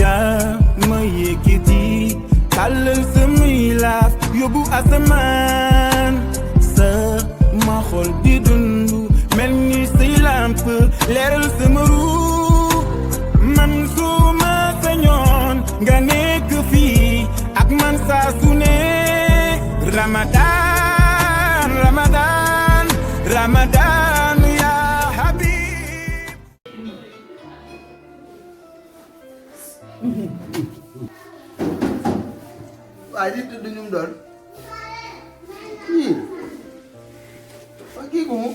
yaa ma yëkkati tàllal samay laaf yóbbu asamaan sa ma xol di dundu mel ni say lamp leeral sama ruux man su ma sañoon nga nekk fii ak man saa su ne Ramadan Ramadan Ramadan ya habib waaye li tudd ñu mu doon kii gu mu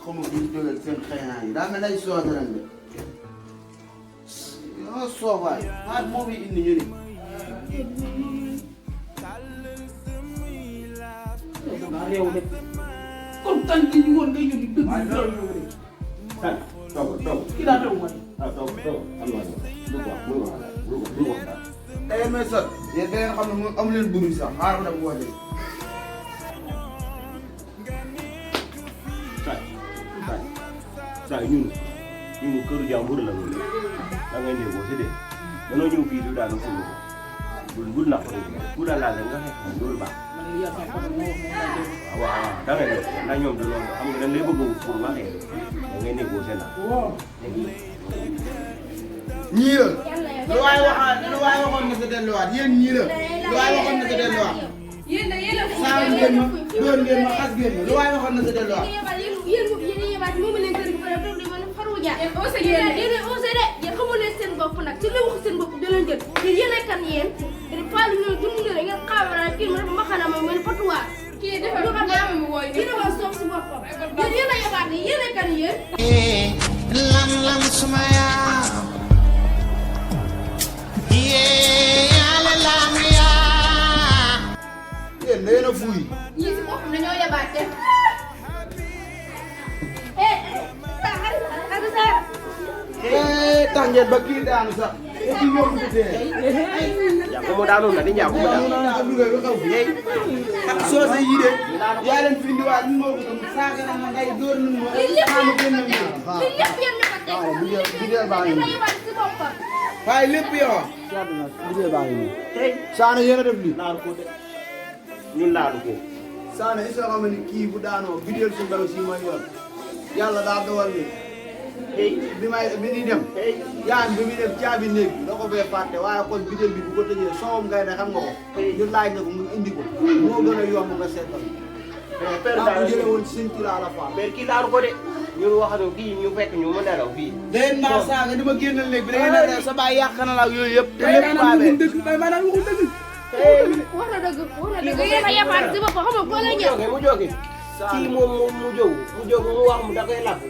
xaw ma bu ñu jógee seen xëynaa yi daa mel nay soog nañ de yoo soog waay maa moo fi indi ñu ni daa réew de kon tan li ñu woon ngay yónni dëgg tan toog kii daa réew man toog am na lu wax ay mais sot yéen da ngeen xam ne moom amu leen buru sax xaaral ma dem woote saa ñun këru jàmbur la ñu da ngay ndéegoo si de danoo ñëw fii du daanu suñu ko bul nax bu daal laal nga xeex loolu baax waaw da ngay def ndax ñoom du loolu xam nga dañ lay bëgg pour waxee da ngay négocier na ñii la lu waay waxoon na sa delluwaat yéen ñii la lu waay waxoon na sa delluwaat saa ngeen ma doon ngeen ma xas ngeen ma lu waay waxoon na sa delluwaat yéen xamul leen seen bopp nag ci li wax seen bopp da leen jël yéen ay kan yéen pas lu ñu dund ngeen xaawara kii ma dafa maxana ma mel patuwaar kii dafa lu xam naa mu woy kii dafa soof si boppam yéen ay yabaat yéen ay kan yéen lam suma yaa yàlla lam yaa yéen da ngeen a fuuy ñii si boppam dañoo yabaate tax ngeen ba kii daanu sax te kii yóbbu ko tee ko mo daanu na di ñaa ko mo daanu am dugal lu xaw fi soose yi de yaa leen fi indiwaat ñu moo ko tam saaga na ma ngay dóor nañ ma xaamu génn li lépp yéen ñu ko teg bideel baa ngi dañoo nii yabaat si boppam waaye lépp yow bideel baa ngi nii Saane yéen a def lii laalu ko de ñun laalu ko Saane est-ce que xam nga ni kii bu daanoo bideel su ndaw si may yor yàlla daa dogal ni bi ñuy dem yaa bi muy dem caabi néeg bi da ko fee fàtte waaye kon bideel bi bu ko tëjee soowam ngay ne xam nga ko ñu laaj na ko mu indi ko moo gën a yomb nga seetal père daa ko jëlee woon ci seen tira la fa père kii laalu ko de ñun waxatu fii ñu fekk ñu mu nelaw fii déen maa saaga di ma génnal léegi bi da ngeen a sa baay yàq na la ak yooyu yëpp te lépp baabee maanaam waxul dëgg wax na dëgg yéen a yabaat si boppam xam nga boo la ñëw mu jóge kii moom mu jóg mu wax mu da koy lakk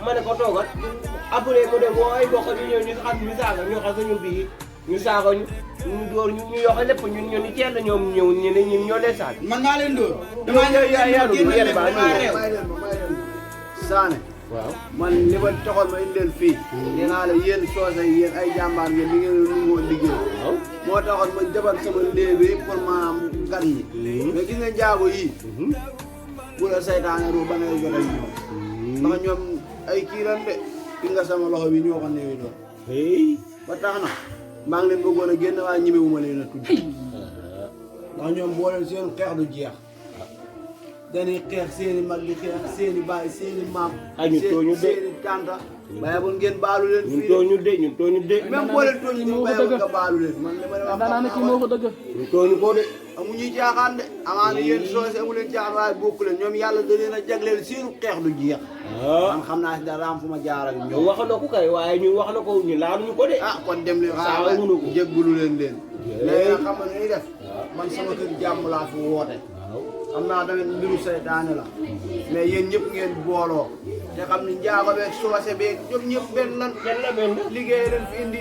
ma ne ko toogat après mu dem woo ay mbokk ñu ñëw ñu xam ñu saaga ñu xas ñu bii ñu saaga ñu door ñu yoxe lépp ñun ñu ni teel ñoom ñëw ñu ne ñun ñoo leen saaga man maa leen dóor damaa ñëw génnal lépp damaa réew Saane waaw man li ma taxoon ma indi leen fii nee naa la yéen soose yi yéen ay jàmbaar ngeen li ngeen nungoo liggéey moo taxoon ma jabar sama léegi pour maanaam gan ñi mais gis nga njaago yii bu la saytaane ru ba ngay jot ak ñoom ndax ñoom ay kii lan de ki nga sama loxo bi ñoo ko néewi doon ba tax na maa ngi leen bëggoon a génn waaye ñemewuma leen a tudd ndax ñoom boo leen seen xeex du jeex dañuy xeex seeni mag di xeex seeni baay seeni maam seeni tànta baye bon ngeen baalu leen ñun tooñu de même boo leen tooñu ni baye bon nga baalu leen man li ma leen wax daanaka kii moo ko dëgg ñun tooñu ko de amuñuy caaxaan de amaana yéen soose amu leen caaxaan waaye bokku leen ñoom yàlla da leen a jagleel seenu xeex du jeex man xam naa si dara am fu ma jaar ak ñoom wax na ko kay waaye ñun wax na ko ñu laaluñu ko de ah kon dem leen xaaral jéggulu leen léegi nag xam nga ni ñuy def man sama kër jàmm laa fi woote xam naa tamit mbiru seytaane la mais yéen ñëpp ngeen booloo te xam ni njaago beeg soose beeg ñoom ñëpp benn lan liggéey leen fi indi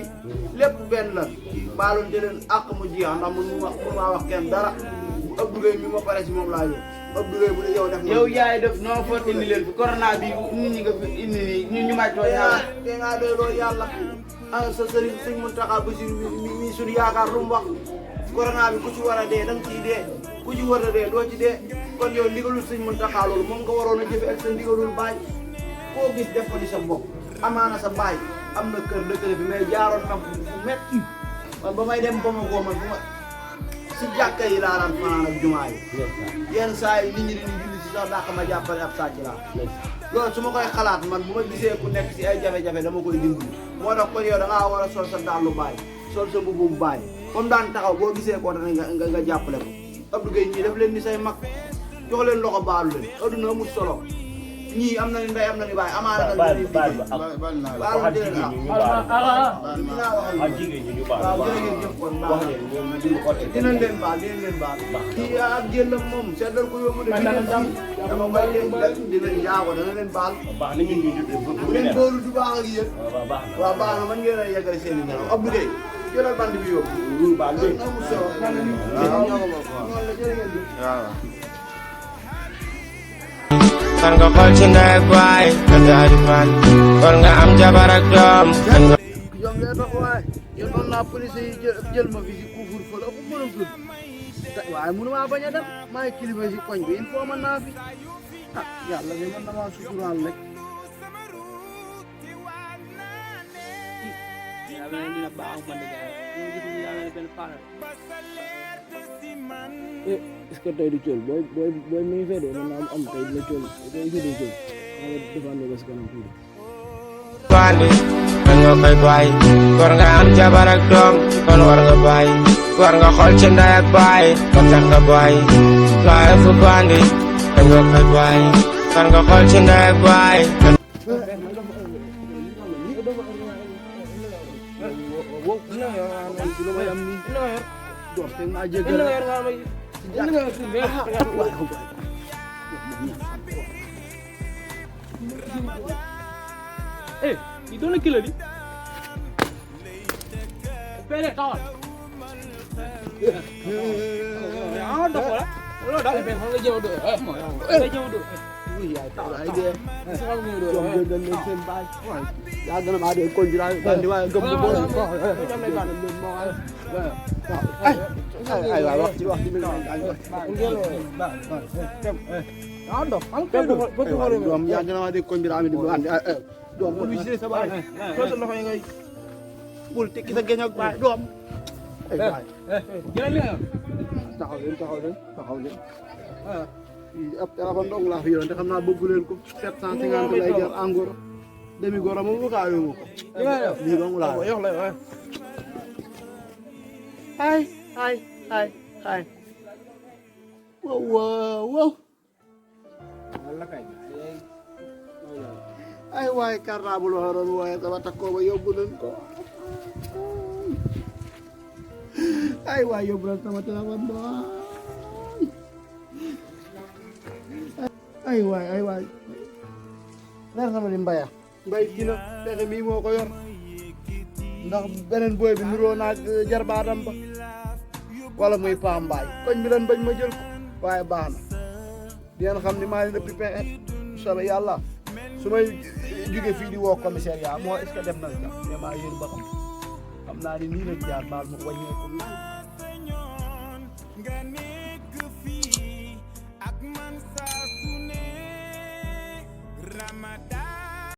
lépp benn lan baalunte leen àq mu jeex ndax mun maa wax kenn dara Abdou Gueye mi ma pare si moom laa yóbbu Abdou Gueye bu dee yow def yow yaay def noo fa indi leen fi corona bi nit ñi nga fi indi nii ñu may tooñ yàlla te ngaa doy loo yàlla ah sa sëriñ sëñ Mountakha Bassirou mi suñu yaakaar lu mu wax corona bi ku ci war a dee da nga ciy dee ku ci war a dee doo ci dee kon yow ndigalul sëñ Mountakha loolu moom nga waroon a jëfe ak sa ndigalul baay koo gis def ko di sa bopp amaana sa baay am na kër dëkkale bi mais jaaroon na fu metti man ba may dem ba ma góomal bu ma si jàkka yi laa daan fanaan ak jumaa yi yenn saa yi nit ñi dañuy julli si sax daa ma jàppale ab sàcc laa loolu su ma koy xalaat man bu ma gisee ku nekk si ay jafe-jafe dama koy dimbali moo tax kon yow da ngaa war a sol sa dàllu baay sol sa mbubu baay comme daan taxaw boo gisee koo dana nga jàppale ko Abdou Gueye ñii def leen ni say mag jox leen loxo baalu leen adduna amul solo ñii am na ni ndey am na ni baay amaana nag baalu jigéen ñi ñu baal waaw jërëjëf jëf kon baax dinañ leen baal kii ak jëllam moom seddal ko yóbbu de dama may leen dinañ jaago dana leen baal bu leen boolu du baax ak yéen waaw baax na man ngeen a yeggale seen i nelaw Abdou Gueye jëlal band bi yóbbu baal amul solo kon nga xool ci ndey ak baay nga daal di fan kon nga am jabar ak doom kon nga ñoom lee tax waaye yéen doon naa police yi jël ma fi si couvre-feu la ëpp mënam tudd waaye mënu maa bañ a dem maa ngi kilifa si koñ bi il faut mën naa fi ah yàlla de man damaa suturaal rek yàlla na dina baax man de ñu gis ni yàlla na benn faana est-ce que tey du col booy mi ngi fee de man naa am tey dina col tey fii du col maa ngi defandoo ba si kanam tuuti bandi kon nga koy bàyyi war nga am jabar ak doom kon war nga bàyyi war nga xool ci ndey ak baay kon tax nga bàyyi waaye fu bandi kon nga koy bàyyi war nga xool ci ndey ak baay di doon kilo di pere tawal ah doxo la lo da be nga jëw do nga jëw do ay de doom jëndal leen seen baay yaa gën a maa de kon jira bandi waaye gëm bu boole ay waay wax ci mi doom yaa gën a maa de kon jira di bandi doom bu wisee sa baay so sa loxo ngay bul tekki sa geñ ak baay doom ay baay jël li taxaw leen ab téléphone dong laa fi yoroon te xam naa bëggu leen ko 750 lay jar engrais demi goro moom waxaayu ma ko lii dong laa yox la ay wow ay waay cartable waroon waaye sama takkoo ba yóbbu leen ko ay waay yóbbu leen sama téléphone ba ay waay leer sama ni mbaya mbay dina fexe mii moo ko yor ndax beneen booy bi nuroo naag jarbaatam ba wala muy pambaay koñ bi leen bañ ma jël ko waaye baax na di ngeen xam ni maa leen ëppi pexe sobe yàlla su may jóge fii di woo commissariat moo est-ce que dem na sax mais maa yéen ba xam naa ni nii la jaar baal ma wàññeeku